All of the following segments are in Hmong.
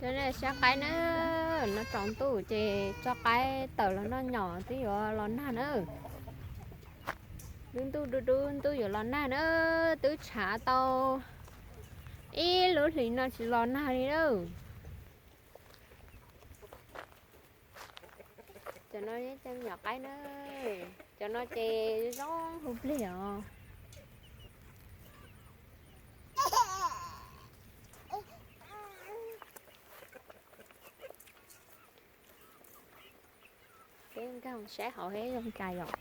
Cov nej saib qaib na, no tsaus ntuj ces tso qaib tawm los noj nyom twb yuav los nag na. Dub ntuj dub dub ntuj yuav los nag na, twb tshav tau ib lub hlis no tsis los nag li na. Cov no cov nyom qaib na, cov no ces zoo hu plig os. Peb nkag saib hauv seb zoo cas yom.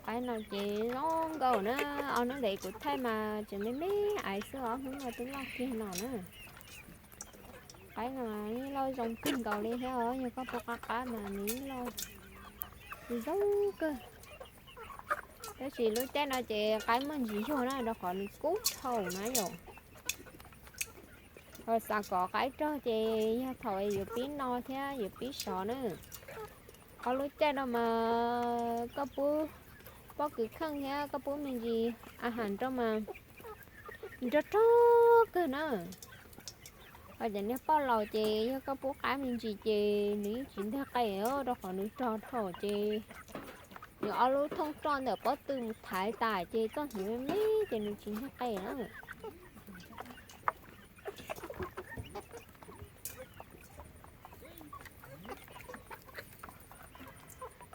Qaib no ces zoo nkauj na, ob hnub ntawd kuv thaij mas tseem me me aiv xwb, ob hnub no twb loj kiag no na. Qaib no mas yeej loj zoo kawg nkaus li thiab os, yog koj pub qab qab mas nws yeej loj zoo kawg. Tab sis lub caij no ces qaib muaj ntsis yuag na rau qhov nws kub dhau na yom. Ho xav kom qaib rog ces yog thaum yuav pib no thiab yuv pib sov na. Qhov lub caij no mas koj pub pob kws kheej thiab koj pub me ntsis a has rau mas nrog rog kawg na. Ho cov niag poj laus ces yog koj pub qaib me ntsis ces nws yeej tsis ntag qe rau qhov nws rog dhau ces nws ob lub thooj roj ntawm pob tw mus thaiv tas ces txoj hnyuv me me ces nws tsis ntag qe na.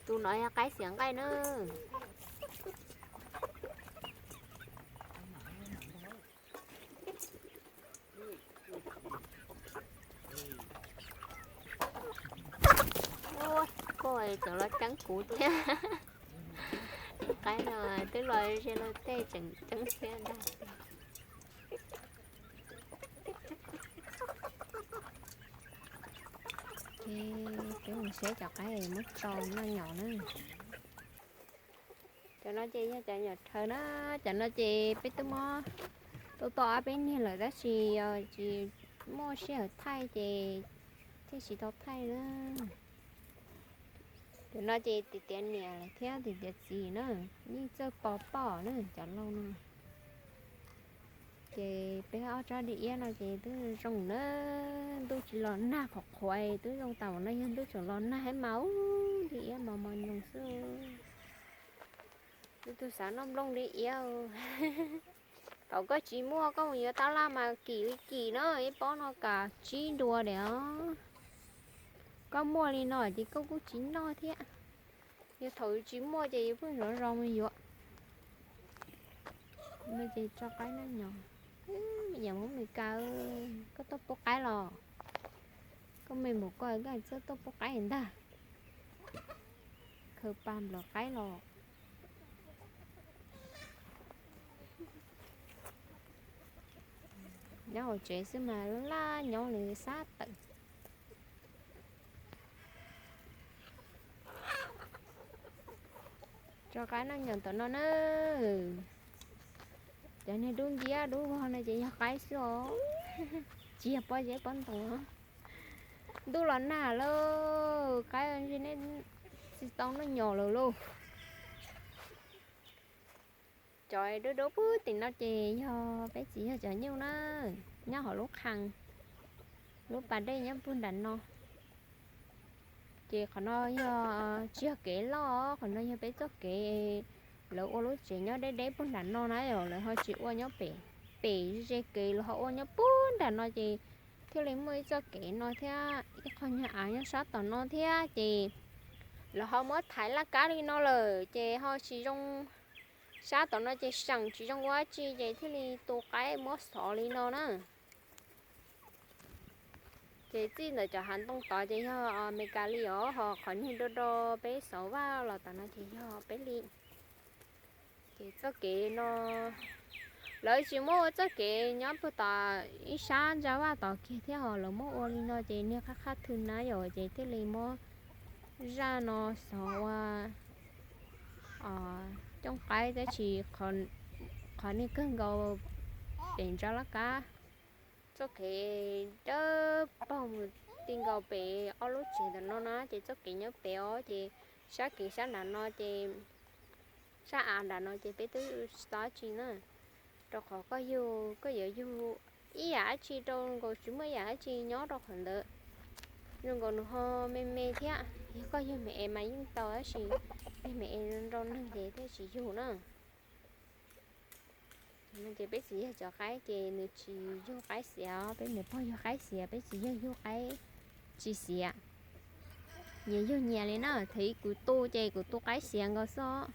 Tus no yog qaib xiav nqaij na. Koj tseem los ceeb kuv thiab. Qaib no twb los ze luag tej tseem ceeb thiab ntag. Peb mus saib cov qaib muab tso noj nyom na. Cov no ces yog cov nyom rhawv na, cov no ces peb twb muab tau tau ob peb niag lawm tab sis tsis muaj sij hawm thaij ces thiaj tsis tau thaij na. Cov no ces tias tias niam lawm thiab tias tias txiv na, yeej txawj pos poj na cov lauj no. Ces peb ob tsob di iab no ces twb zoo na, ntuj tsis los nag qhuav qhuav twb zoo tas no, yog ntuj tseem los nag hab mas ub di iab mos mos nyoos xwb. Tus tus xav noj nplooj di iab. Thaum koj tsis muaj koj mus yuav tab laj mas kim li kim na, ib pob no kav tsib nrua diam os. Koj muaj li no ces koj kuj tsis noj thiab. Yog thaum yus tsis muaj ces yus pheej zov zos mus yuav. No ces tso qaib noj nyom. Me nyuam Hmoob Meskas, koj tuaj pub qaib los? Koj me mus koj txawj tuaj pub qaib ntag. Khaws pas nplawm qaib los. Nyob hauv tsev xwb mas laj nyob li sab tawm. Tso qaib noj nyom tom no na. Cov niag dub nciab dub vog no ces yog qaib xwb os. Tsis yog pob zeb pob ntoo. Ntuj los nag lauj, qaib ntshe nej tsis tau noj nyom lawm lauj. Cov dub dub puag tim no ces yog peb txiv yawg cov nyuj na, nyob hauv lub qhee, lub pas dej nyob puag nram no. Ces qhov no yog tsis yog kev loj, qhov no yog peb txoj kev, lawv ua lub tsev nyob deb deb puag nram no na, lawv ho tsis ua nyob pem, pem ze kev, lawv ho ua nyob puag nram no ces thiaj li muaj ib txoj kev no thiab ib qho nyuag av nyob sab tom no thiab ces lawv ho muab thaiv laj kab li no lawm ces ho tsis zoo. Sab tom no ces seem tsis zoo ua dab tsi ces thiaj li tu qaib muab xov li no na. Ces txij ntawm cov hav ntoo tod ces yog Amelikas li os, ho qhov niag do do peb xov vaj los tom no ces yog peb li. Ces txoj kev no lawv tsis muab ua txoj kev nyob puag tom ib sab ntsa vaj tom kiag thiab, ho lawv muab ua li no ces niag qab qab thwg na yom, ces thiaj li muab zaj no xov ua Cooj qaib tab sis qhov nej kawg nkaus pem ntsa laj kab. Txoj kev dawb paug mus ti nkaus pem ob lub tsev ntawm no na, ces txoj kev nyob pem os, ces sab kev sab nram no ces sab av nram no ces peb twb tsis tau dab tsi na, rau qhov koj yug koj yuav yug ib yam dab tsi rau nkaus tsis muaj ib yam dab tsi nyob rau qhov ntawd. Zoo nkaus nws ho me me thiab, yog koj yug me es mas yeej tau tab sis yog me es nrau neeg ces thiaj tsis yug na. Ces peb txiv yawg cov qaib ces nws tsis yug qaib xiav, peb niam pog yug qaib xiav, peb txiv yawg yug qaib tsis xiav. Nyias yug nyias li na, thaum kuv tu ces kuv tu qaib xiav nkaus xwb.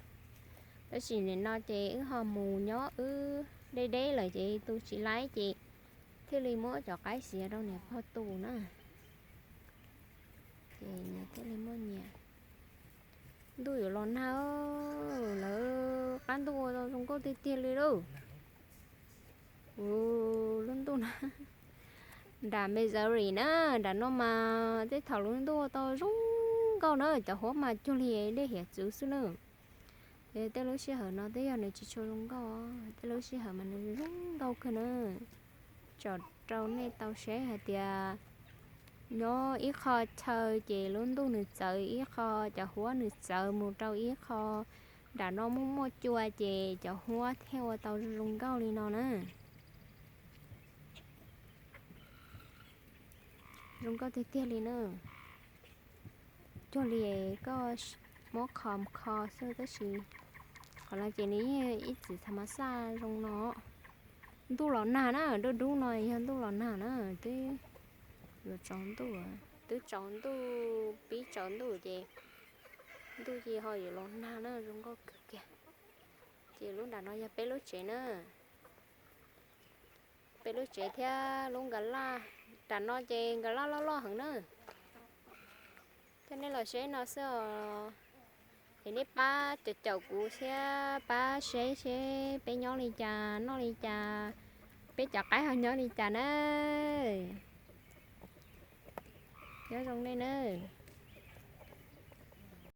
Tab sis nim no ces wb ho mus nyob wb deb deb lawm ces tu tsis laib ces thiaj li muab cov qaib xiav rau niam pog tu na. Ces nyias thiaj li muaj nyias. Ntuj yuav los nag, lawv qab ntuj ua tau zoo nkauj tiag tiag li lauj. Ua lub ntuj no, nram Missouri na, nram no mas tej thaum lub ntuj ua tau zoo nkauj na, cov huab mas cuag li dej hiav txwv xwb na. Tej lub sij hawm no twb yog nws tsis tshua zoo nkauj, tej lub sij hawm mas nws zoo nkauj kawg na. Tsom rau nej tau saib hais tias nyob ib qho chaw ces lub ntuj nws txawv ib qho, cov huab nws txawv mus rau ib qho, nram no muaj muaj cua ces cov huab thiaj ua tau zoo nkauj li no na. Zoo nkauj tiag tiag li na. Cuag li koj muab kho kho xwb tab sis qhov no ces nws yeej ib txwm thav mas xaj zoo no. Ntuj los nag na, dub dub no yog ntuj los nag na, twb yuav tsaus ntuj, twb tsaus ntuj pib tsaus ntuj ces ntuj ces ho yuav los nag na, zoo nkauj kawg kiag. Ces lub nram no yog peb lub tsev na, peb lub tsev thiab lub nkawd laj, nram no ces nkawd laj loj loj heev na. Thiab nej los seb no xwb os, es nej pab caum caum kuv thiab pab saib seb peb nyob li cas noj li cas, peb cov qaib ho nyob li cas na. Nyob zoo nej na.